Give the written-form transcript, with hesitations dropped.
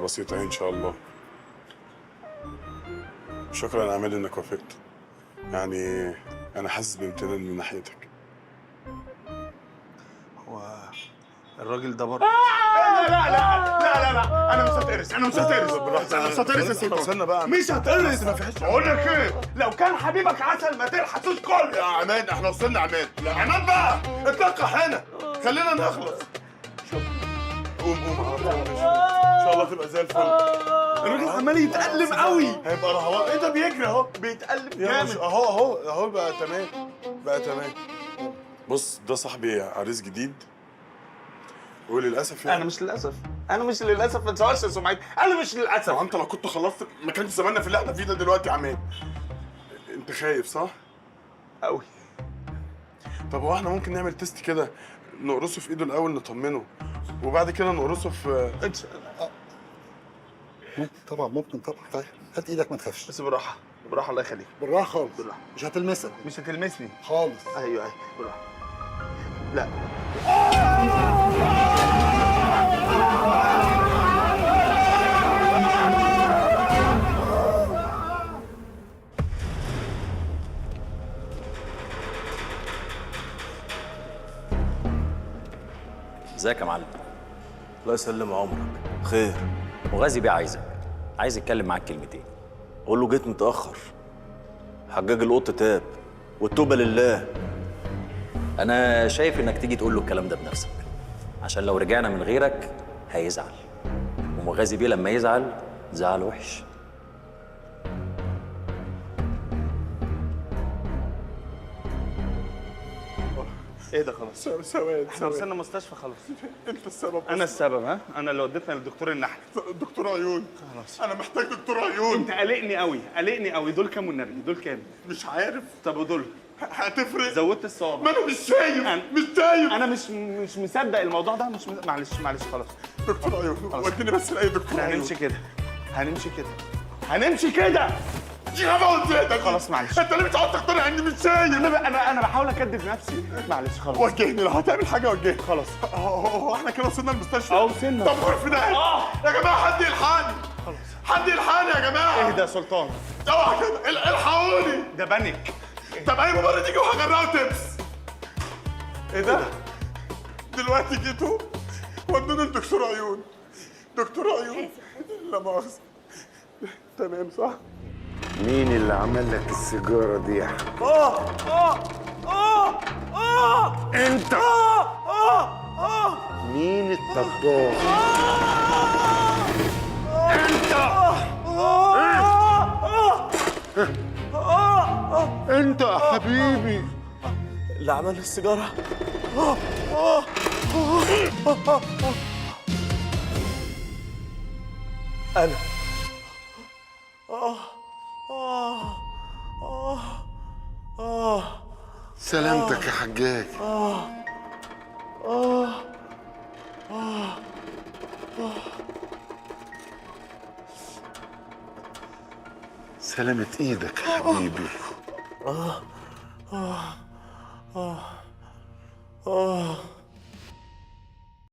بسيطة ان شاء الله. شكرا يا عماد انك وافقت، يعني انا حاسس بامتنان من ناحيتك. هو الراجل ده برضه؟ لا لا لا لا لا لا، انا مش هتقرس، انا مش هتقرس، انا مش هتقرس يا سلطان. استنى بقى، مش هتقرس. ما فيهاش. بقول لك ايه، لو كان حبيبك عسل ما تلحسوش كله. يا عماد احنا وصلنا. عماد لا عماد بقى اتلقح هنا، خلينا نخلص. قوم قوم على طول، ان شاء الله تبقى زي الفل. الراجل عمال يتألم قوي. هيبقى رهوان. ايه ده بيجري اهو، بيتألم جامد اهو اهو اهو. بقى تمام، بقى تمام. بص ده صاحبي عريس جديد، وللاسف يعني انا مش للاسف، انا مش للاسف. ما تزعلش يا سمعتي، انا مش للاسف. انت لو كنت خلصت ما كانش زماننا في اللي احنا فيه ده دلوقتي يا عماد. انت خايف صح؟ قوي. طب هو احنا ممكن نعمل test كده، نقرصه في ايده الاول نطمنه، وبعد كده نقرصه في. ممكن طبعا، ممكن طبعا. طيب هات ايدك ما تخافش. بس بالراحة بالراحة، الله يخليك. بالراحة خالص، بالراحة. مش هتلمسك، مش هتلمسني خالص. ايوه ايوه بالراحة. لا ازيك يا معلم؟ الله يسلم عمرك. خير؟ مغازي بيه عايزك، عايز يتكلم معاك كلمتين. قول له جيت متأخر، حجاج القط تاب والتوبة لله. أنا شايف إنك تيجي تقول له الكلام ده بنفسك، عشان لو رجعنا من غيرك هيزعل، ومغازي بيه لما يزعل زعل وحش. ايه ده؟ خلاص ثواني، احنا وصلنا مستشفى خلاص. انت السبب. انا السبب؟ ها، انا اللي وديتنا للدكتور النحل. دكتور عيون. خلاص انا محتاج دكتور عيون. انت قلقني قوي، قلقني قوي. دول كام والنبي؟ دول كام؟ مش عارف. طب ودول؟ هتفرق؟ زودت الصوابع. ما انا مش شايف. مش شايف. انا مش مصدق الموضوع ده. مش معلش معلش خلاص. دكتور عيون وديني بس لاي دكتور عيون. هنمشي كده، هنمشي كده، هنمشي كده. دي غابه قدامك. خلاص معلش. انت ليه مش عاوز تقتنع اني مش شايف؟ انا بحاول اكدب نفسي. معلش خلاص. وجهني لو هتعمل حاجة وجهني. خلاص. هو احنا كده وصلنا المستشفى؟ اه وصلنا. طب غرفة ده يا جماعة، حد يلحقني. خلاص حد يلحقني يا جماعة. اهدى يا سلطان. اوعى كده، الحقوني. ده panic. طب اي ممرض يجي وهغرقه تبس. ايه ده؟ دلوقتي جيتوا ودوني لدكتور عيون. دكتور عيون لا مؤاخذة. تمام صح؟ مين اللي عمل لك السيجارة دي يا حبيبي؟ انت. مين الطباخ؟ انت. انت يا حبيبي اللي عمل السيجارة. أنا. سلامتك يا حجاج. سلامة ايدك يا حبيبي.